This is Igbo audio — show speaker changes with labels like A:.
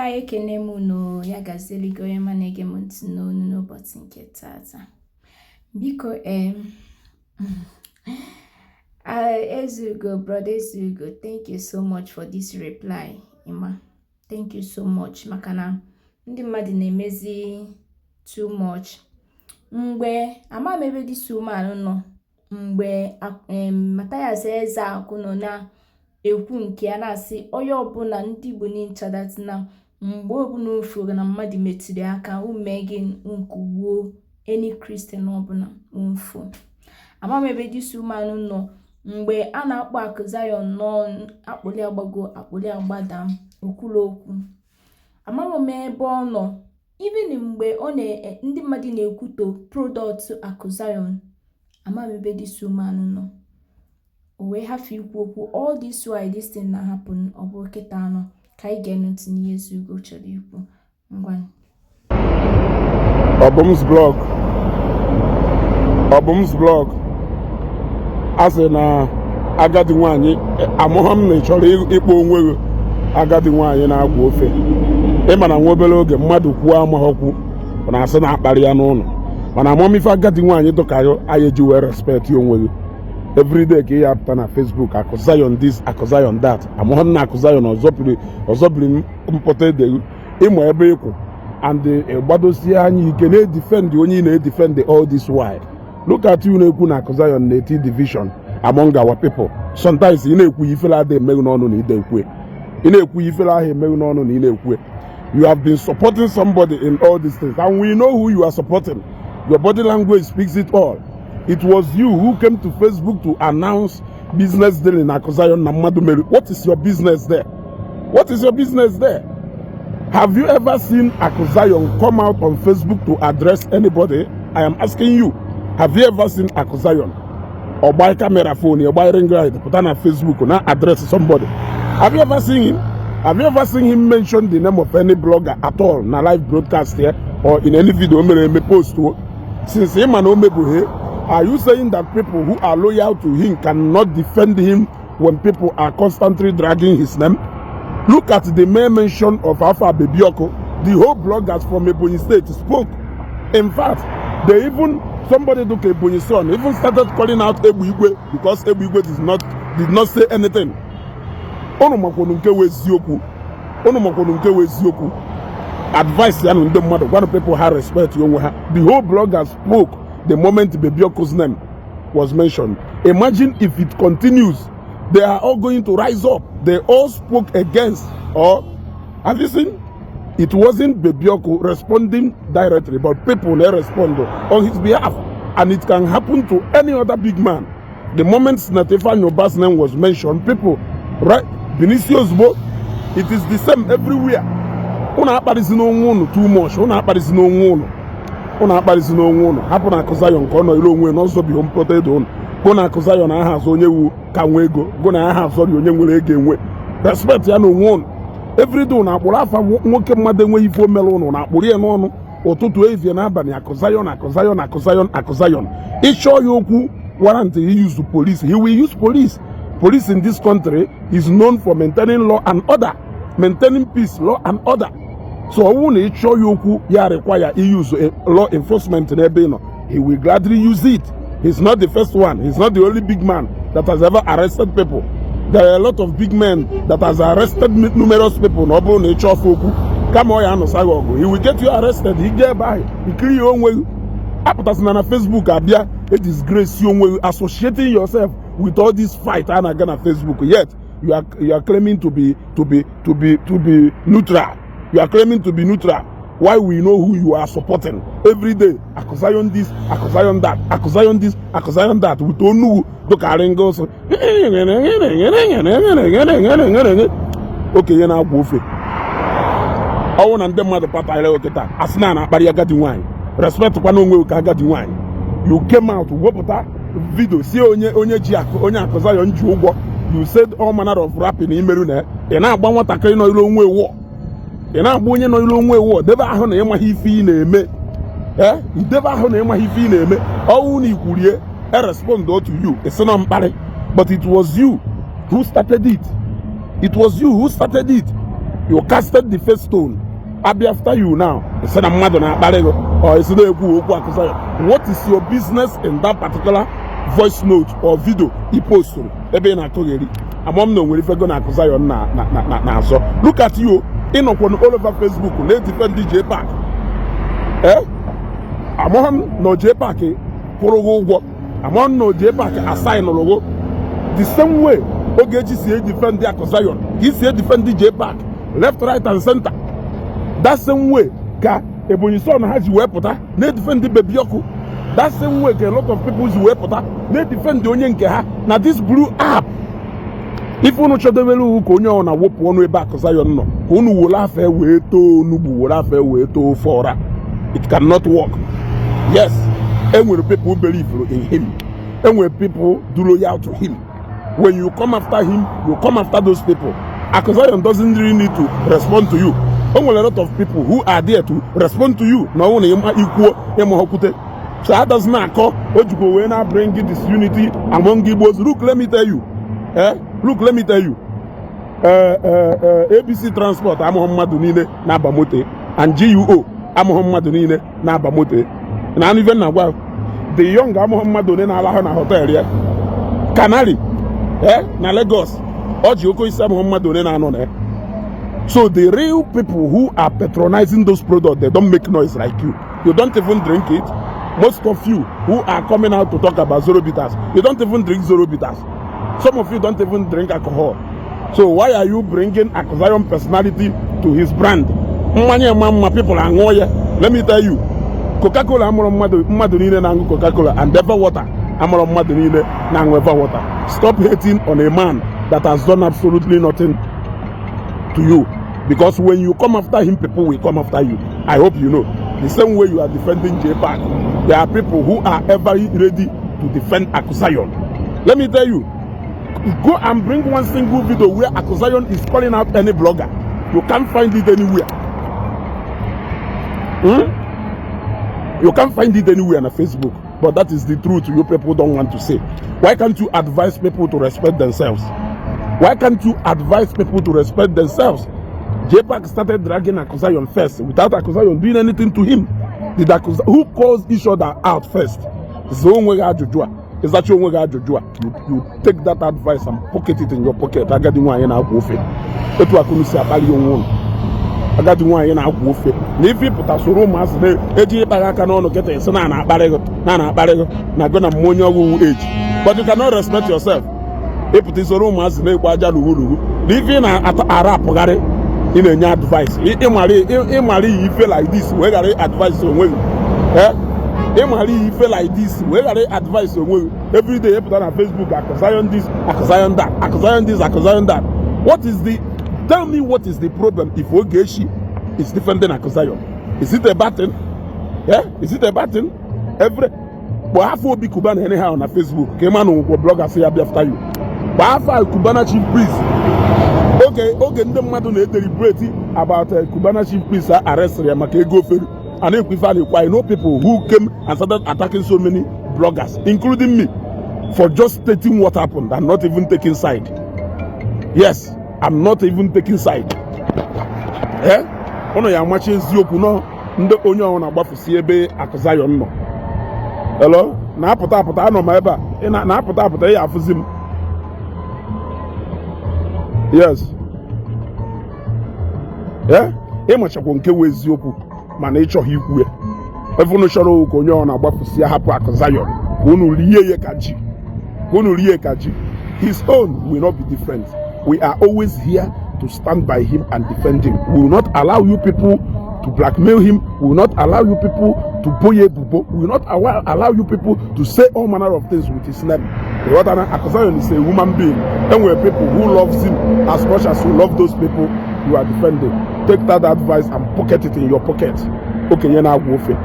A: Anyị ekene m unu. Ya gaziere gị, onye ma na-ege m ntị n'onu n'ụbọchị nke tata. Biko, Ezugo, brother Ezugo, thank you so much for this reply. Ịma, thank you so much, maka na ndị mmadụ na-emezi too much. Mgbe ama m ebe this woman nọ, mgbe Mathias Ezeaku nọ na-ekwu nke ya, na-asị onye ọbụla, ndị Igbo niile, that na mgbe ọbụla ofuru na mmadụ metụrụ aka ume gị nkugbuo any Christian ọbụla mfu. Ama m ebe this woman nọ mgbe a na-akpọ Akụ Zion n'ọnụ, akpụli agbago, akpụli agbada, okwuru okwu. Amara m ebe ọ nọ even mgbe ọ na ndị mmadụ na-ekwuto product Akụ Zion. Ama m ebe this woman nọ, o wee hafụ ikwu okwu all this while this thing na happen. Ọ bụ kịta anọ ka anyị ga-enu ntị n'ihe Ezugo chọrọ ikwu. Ngwa.
B: Obum's blog, Obum's blog, a sị na agadi nwanyị amụghọ m na ị chọrọ ịkpọ onwe gị agadi nwaanyị na-agwa ofe. Ịma na nwa obere oge mmadụ kwuo amaghọkwu na-asị na akparị ya n'ụlọ, mana amamife agadi nwaanyị dụka anyị eji wee respect onwe gị. Everyday ka ị ya apụta na Facebook, Akụ Zion this, Akụ Zion that. Amụghọ na Akụ Zion ọzọbiri ọzọbiri mpụta edeghu ịmụ ebe ịkwụ and ịgbadosie anya ike na-edefend onye ị na-edefend all this while. Look at you na-ekwu na Akụ Zion na-eti division among our people. Sometimes ị na-ekwu ifele ada emeghu n'ọnụ na ide ekwe, ị na-ekwu ifele ahụ emeghu n'ọnụ na ị na-ekwu. You have been supporting somebody in all these things, and we know who you are supporting. Your body language speaks it all. It was you who came to Facebook to announce business deal in Akụ Zion na mmadụ mere. What is your business there? What is your business there? Have you ever seen Aku Zion come out on Facebook to address anybody? I am asking you. Have you ever seen Aku Zion? Or buy camera phone, or buy ring light, put on a Facebook, now address somebody? Have you ever seen him? Have you ever seen him mention the name of any blogger at all na live broadcast here or in any video mere eme post? Since him and Omebuhe, are you saying that people who are loyal to him cannot defend him when people are constantly dragging his name? Look at the mere mention of Alpha Bebioko. The whole bloggers from Ebonyi State spoke. In fact, they even, somebody took Ebonyi son, even started calling out Ebu Igwe because Ebu Igwe did not say anything. Unu makwanu nke wụ eziokwu. Unu makwanu nke wụ eziokwu. Advice ya na ndị mmadụ, gwanụ people ha respect onwe ha. The whole bloggers spoke the moment Bebioko's name was mentioned. Imagine if it continues. They are all going to rise up. They all spoke against, or have you seen? It wasn't Bebioko responding directly, but people, they respond on his behalf. And it can happen to any other big man. The moment Senator Nyoba's name was mentioned, people, right? Vinicius Bo, it is the same everywhere. Unu akparịzi n'onwe unu too much. Unu akparịzi n'onwe unu. Unu akparịzi n'onwe unu. Hapụ na Akụ Zion ka ọ nọ ire onwe n'ọzọ bi mpụta edo unu. Gụ na Akụ Zion aha azụ onye wu ka nwee ego. Gụ na aha azọrị onye nwere ego enwe. Respect ya na onwe unu. Everyday na akpụrụ afa nwoke mmadụ enweghị ife omere unu na akpụrụ ya n'ọnụ ụtụtụ, ehihie n'abalị. Akụ Zion, Akụ Zion, Akụ Zion, Akụ Zion. Ịchọọ ya okwu warrant he use police, he will use police. Police in this country is known for maintaining law and order, maintaining peace, law and order. So ọ bụrụ na ị chọọ ya okwu ya require use law enforcement n'ebe ị nọ, he will gladly use it. He's not the first one. He's not the only big man that has ever arrested people. There are a lot of big men that has arrested numerous people. Na ọ bụrụ na ị chọọ ọfụ okwu, kama ọ ya anụsa gị ọgụ, he will get you arrested. Ị gaa ebe ahụ ikiri ya onwe gị. Apụtasịna na Facebook abịa e disgrace onwe gị, associating yourself with all this fight a na-aga na Facebook, yet you are claiming to be neutral. You are claiming to be neutral. Why? We know who you are supporting. Every day, Akụ Zion this, Akụ Zion that, Akụ Zion this, Akụ Zion that, with onu dụkarị ngosi okenye na-agwa ofe. Ọnwụ na ndị mmadụ patara okịta asị na na-akparị agadi nwaanyị. Respect kwana onwe ka agadi nwaanyị. You came out wepụta video si onye onye ji akụ, onye Akụ Zion ji ụgwọ. You said all manner of rapping imerụ na ị na-agba nwatakịrị nọ ilu onwe ewu, ị na-agba onye nọ ilu onwe ewu. Debe ahụ na ịmaghị ife ị na-eme. Ee, idebe ahụ na ịmaghị ife ị na-eme. Ọnwụ na ikwurie e respond to you, ị na mkparị, but it was you who started it. It was you who started it. You casted the first stone. Abịa after you now, isi na mmadụ na-akparị gị, or isi na-ekwu okwu Akụ Zion. What is your business in that particular voice note or video i posturu ebe ị na-akụgheri? Ama m na onwere ifego na Akụ Zion na na na na-azọ. Look at you, ịnọkwa all over Facebook na-edefend JPAC. Eh, amaghị m na JPAC kwụrụ gị ụgwọ. Amaghị m na JPAC assignụrụ gị. The same way Ogechi si edefend Akụ Zion ka isi edefend JPAC left, right and center. That same way ka Ebonyi Son ha ji wee pụta na-edefend Baby Ọkụ. That same way ka a lot of people ji wee pụta na-edefend onye nke ha na this blue app. Ife unu chọdebere uwu ka onye ọ na-wepụ ọnụ ebe Akụ Zion nọ, ka unu were afa wee too onugbu, were afa wee too ofe ọra. It cannot work. Yes, enwere people believe in him, enwere people do loyal to him. When you come after him, you come after those people. Akụ Zion doesn't really need to respond to you. O nwere a lot of people who are there to respond to you na ọnwụ na ịma ikwuo ịma so that does not akọ o jikwa wee na bring disunity among Igbos. Look, let me tell you, eh, look, let me tell you, ABC Transport amụghị mmadụ niile na-aba moto, and GUO amụghị mmadụ niile na-aba moto na anụ ife na-agwa the young amụghị mmadụ ole na-alahụ na hotel ya Canary, eh, na Lagos. Ọ ji oke isi amụghị mmadụ ole na-anọ na ya. So the real people who are patronizing those products, they don't make noise like you. You don't even drink it. Most of you who are coming out to talk about Zoro Bitters, you don't even drink Zoro Bitters. Some of you don't even drink alcohol. So why are you bringing Akụ Zion personality to his brand? Mmanya ma mma, people aṅụọ ya. Let me tell you, Coca-Cola amụrụ mmadụ niile na-aṅụ Coca-Cola, and Eva Water amụrụ mmadụ niile na-aṅụ Eva Water. Stop hating on a man that has done absolutely nothing to you, because when you come after him, people will come after you. I hope you know, the same way you are defending JPAC, there are people who are ever ready to defend Aku Zion. Let me tell you, go and bring one single video where Aku Zion is calling out any blogger. You can't find it anywhere. You can't find it anywhere on Facebook. But that is the truth you people don't want to say. Why can't you advise people to respect themselves? Why can't you advise people to respect themselves? JPAC started dragging Aku Zion first without Aku Zion doing anything to him. Did Aku Zion, who calls each other out first? Zaa onwe gị ajụjụ a. Ịzacha onwe gị ajụjụ a, you take that advice and pocket it in your pocket. Agadi nwaanyị na-akwa ofe. Etu akụnụ si akpali onwe unu. Agadi nwaanyị na-akwa ofe na ife ịpụta soro ụmụazị na-eji ịkpagha aka n'ọnụ kịta, isi na na-akparị gị, na na-akparị gị na gị na mmụọ onye ọgwụgwụ eji, but you cannot respect yourself. Ịpụta isoro ụmụazị na-ekpo aja lughu na ife ị na-ara apụgharị, ị na-enye advice. Ịmara iyi ife like this wee ghara advice onwe gị. Ịmara iyi ife like this wee ghara advice onwe gị. Everyday ịpụta na Facebook, Akụ Zion this, Akụ Zion that, Akụ Zion this, Akụ Zion that. What is the, tell me, what is the problem if Ogechi is defending Akụ Zion? Is it a bad thing? Yeah? Is it a bad thing? Every kpọọ afọ Obi Cubana anyhow na Facebook ka ị ma na ụgwọ bloggers ya bịa after you. Kpọọ afọ Cubana Chief Priest. Oge ndị mmadụ na-edeliberate about Cubana Chief Priest arrest ya maka ego oferi a na-ekwu ife a na-ekwu, I know people who came and started attacking so many bloggers, including me, for just stating what happened and not even taking side. Yes, I'm not even taking side. Eh, ụnụ ya amachi eziokwu nọ ndị onye ọbụla na-agbafusi ebe Akụ Zion nọ. Hello, na-apụta apụta, anọ m ebe a. Ị na-apụta apụta, ị ya afụzi m. Yes, ee, ịmachakwa nke wụ eziokwu, mana ị chọghị ikwu ya. Ebe unu chọrọ ka onye ọ na-agbafusi ya hapụ Akụ Zion ka unu rie ya ka ji, ka unu rie ka ji. His own will not be different. We are always here to stand by him and defend him. We will not allow you people to blackmail him. We will not allow you people to boye ebubo. We will not allow you people to say all manner of things with his name. Ịghọtara? Akụ Zion is a human being. Enwere people who loves him as much as you love those people you are defending. Take that advice and pocket it in your pocket. Okenye na-agwa ofe.